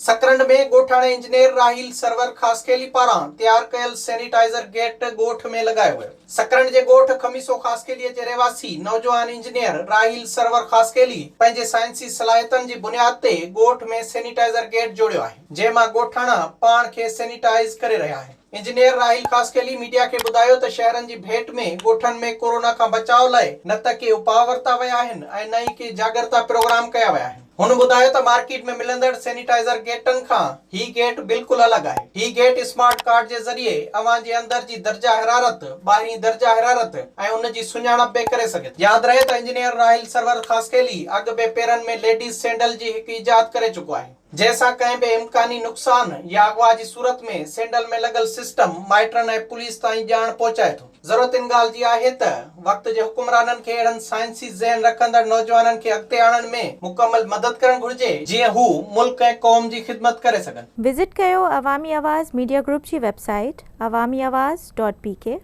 سڪرنڊ ۾ ڳوٺاڻي انجنيئر راحيل سرور خاصخيلي پاران تيار ڪيل سينيٽائيزر گيٽ ڳوٺ ۾ لڳايو ويو. سڪرنڊ جي ڳوٺ خميسو خاصخيلي جي رهواسي نوجوان انجنيئر راحيل سرور خاصخيلي پنهنجي سائنسي صلاحيتن جي بنياد تي ڳوٺ ۾ سينيٽائيزر گيٽ جوڙيو آهي، جنهن مان ڳوٺاڻا پاڻ کي سينيٽائيز ڪري رهيا آهن. انجنيئر راحيل خاصخيلي ميڊيا کي ٻڌايو ته شهرن جي ڀيٽ ۾ ڳوٺن ۾ ڪورونا کان بچاء لاء نه ته ڪي اپاء ورتا ويا آهن ۽ نه ئي ڪي جاڳرتا پروگرام ڪيا ويا آهن. هن ٻڌايو ته مارڪيٽ ۾ ملندڙ سينيٽائيزر گيٽن کان هي گيٽ بلڪل الڳ آهي. هي گيٽ اسمارٽ ڪارڊ جي ذريعي اوهان جي اندر جي درجه حرارت، ٻاهرين درجه حرارت ۽ ان جي سڃاڻپ به ڪري سگهي ٿو. ياد رهي ته انجنيئر راحيل سرور خاصخيلي اڳ به پيرن ۾ ليڊيز سينڊل جي هڪ ايجاد ڪري چڪو آهي. جنهن سان ڪنهن به امڪاني نقصان يا اغوا جي صورت ۾ سينڊل ۾ لڳل سسٽم مائٽن ۽ پوليس تائين ڄاڻ پهچائي ٿو. ضرورت ان ڳالهه جي آهي ته وقت جي حڪمرانن کي اهڙن سائنسي ذهن رکندڙ نوجوانن کي اڳتي آڻڻ ۾ مڪمل مدد ڪرڻ گهرجي جيئن هو ملڪ ۽ قوم جي خدمت ڪري سگهن. وزٽ ڪيو عوامي آواز ميڊيا گروپ جي website Awami Awaz dot P K.